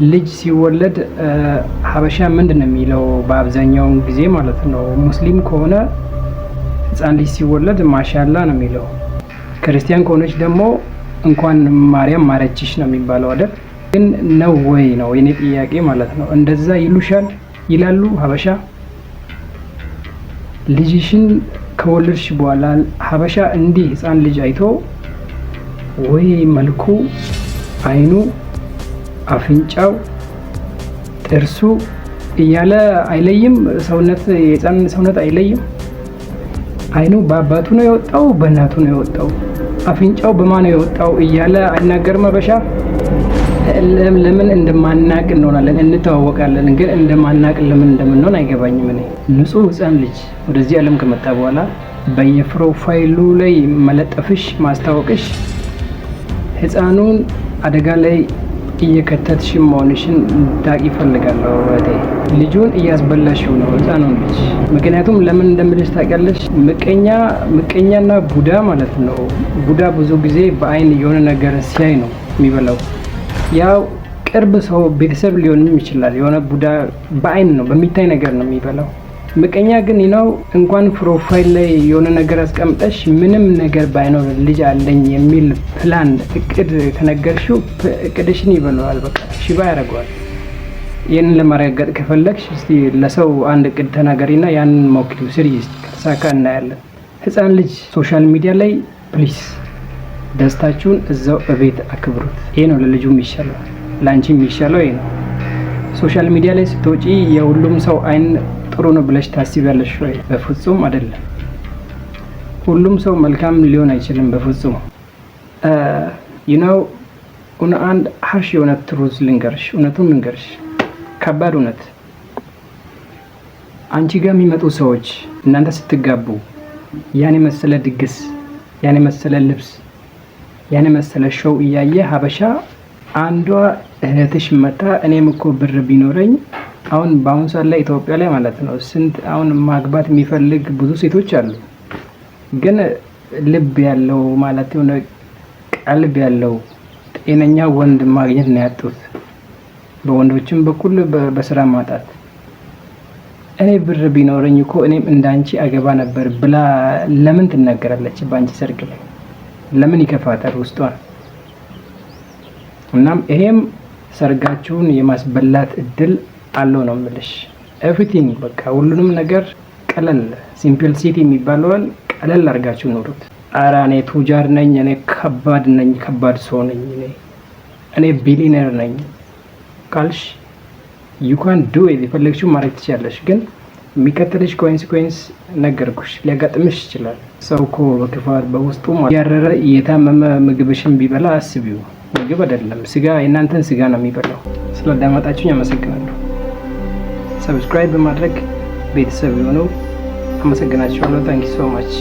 ልጅ ሲወለድ ሀበሻ ምንድን ነው የሚለው? በአብዛኛውን ጊዜ ማለት ነው። ሙስሊም ከሆነ ህፃን ልጅ ሲወለድ ማሻላ ነው የሚለው። ክርስቲያን ከሆነች ደግሞ እንኳን ማርያም ማረችሽ ነው የሚባለው አይደል? ግን ነው ወይ ነው የኔ ጥያቄ ማለት ነው። እንደዛ ይሉሻል ይላሉ ሀበሻ? ልጅሽን ከወለድሽ በኋላ ሀበሻ እንዲህ ህፃን ልጅ አይቶ ወይ መልኩ፣ አይኑ፣ አፍንጫው፣ ጥርሱ እያለ አይለይም። ሰውነት የህፃን ሰውነት አይለይም። አይኑ በአባቱ ነው የወጣው፣ በእናቱ ነው የወጣው፣ አፍንጫው በማን ነው የወጣው እያለ አይናገርም ሀበሻ። ለምን እንደማናቅ እንሆናለን፣ እንተዋወቃለን፣ ግን እንደማናቅ ለምን እንደምንሆን አይገባኝም። እኔ ንጹህ ህፃን ልጅ ወደዚህ ዓለም ከመጣ በኋላ በየ profile ኡ ላይ መለጠፍሽ፣ ማስታወቅሽ ህፃኑን አደጋ ላይ እየከተትሽ መሆንሽን እንዳውቅ እፈልጋለሁ። እህቴ፣ ልጁን እያስበላሽው ነው ህፃኑን ልጅ። ምክንያቱም ለምን እንደምልሽ ታውቂያለሽ? ምቀኛ ምቀኛና ቡዳ ማለት ነው። ቡዳ ብዙ ጊዜ በአይን የሆነ ነገር ሲያይ ነው የሚበላው። ያው ቅርብ ሰው ቤተሰብ ሊሆንም ይችላል። የሆነ ቡዳ በአይን ነው፣ በሚታይ ነገር ነው የሚበላው። ምቀኛ ግን ነው እንኳን profile ላይ የሆነ ነገር አስቀምጠሽ ምንም ነገር ባይኖር ልጅ አለኝ የሚል ፕላን እቅድ ከነገርሽው እቅድሽን ይበለዋል። በቃ ሽባ ያደርገዋል። ይህንን ለማረጋገጥ ከፈለግሽ እስቲ ለሰው አንድ እቅድ ተናገሪና ያንን ሞክሪው፣ ስሪ እስቲ፣ ከተሳካ እናያለን። ህፃን ልጅ social media ላይ please፣ ደስታችሁን እዛው እቤት አክብሩት። ይሄ ነው ለልጁ የሚሻለው፣ ለአንቺ የሚሻለው ይሄ ነው። Social media ላይ ስትወጪ የሁሉም ሰው አይን ጥሩ ነው ብለሽ ታስቢያለሽ ወይ? በፍጹም አይደለም። ሁሉም ሰው መልካም ሊሆን አይችልም። በፍጹም። አንድ harsh የሆነ truth ልንገርሽ፣ እውነቱን ልንገርሽ፣ ከባድ እውነት። አንቺ ጋር የሚመጡ ሰዎች እናንተ ስትጋቡ ያን የመሰለ ድግስ፣ ያን የመሰለ ልብስ፣ ያን የመሰለ show እያየ ሀበሻ አንዷ እህትሽ መጣ፣ እኔም እኮ ብር ቢኖረኝ፣ አሁን በአሁኑ ሰዓት ላይ ኢትዮጵያ ላይ ማለት ነው ስንት አሁን ማግባት የሚፈልግ ብዙ ሴቶች አሉ። ግን ልብ ያለው፣ ማለት የሆነ ቀልብ ያለው ጤነኛ ወንድ ማግኘት ነው ያጡት። በወንዶችም በኩል በስራ ማጣት። እኔ ብር ቢኖረኝ እኮ እኔም እንዳንቺ አገባ ነበር ብላ ለምን ትናገራለች? በአንቺ ሰርግ ላይ ለምን ይከፋታል ውስጧን? እናም ይሄም ሰርጋችሁን የማስበላት እድል አለው ነው የምልሽ። Everything በቃ ሁሉንም ነገር ቀለል፣ simplicity የሚባለውን ቀለል አድርጋችሁ ኑሩት። ኧረ እኔ ቱጃር ነኝ፣ እኔ ከባድ ነኝ፣ ከባድ ሰው ነኝ፣ እኔ ቢሊነር ነኝ ካልሽ you can do it፣ የፈለግሽው ማድረግ ትችያለሽ። ግን የሚከተልሽ consequence ነገርኩሽ፣ ሊያጋጥምሽ ይችላል። ሰው እኮ በክፋት በውስጡ ያረረ የታመመ ምግብሽን ቢበላ አስቢው። ምግብ አይደለም ስጋ፣ የእናንተን ስጋ ነው የሚበላው። ስላዳመጣችሁኝ አመሰግናለሁ። Subscribe በማድረግ ቤተሰብ የሆነው አመሰግናችኋለሁ። Thank you so much.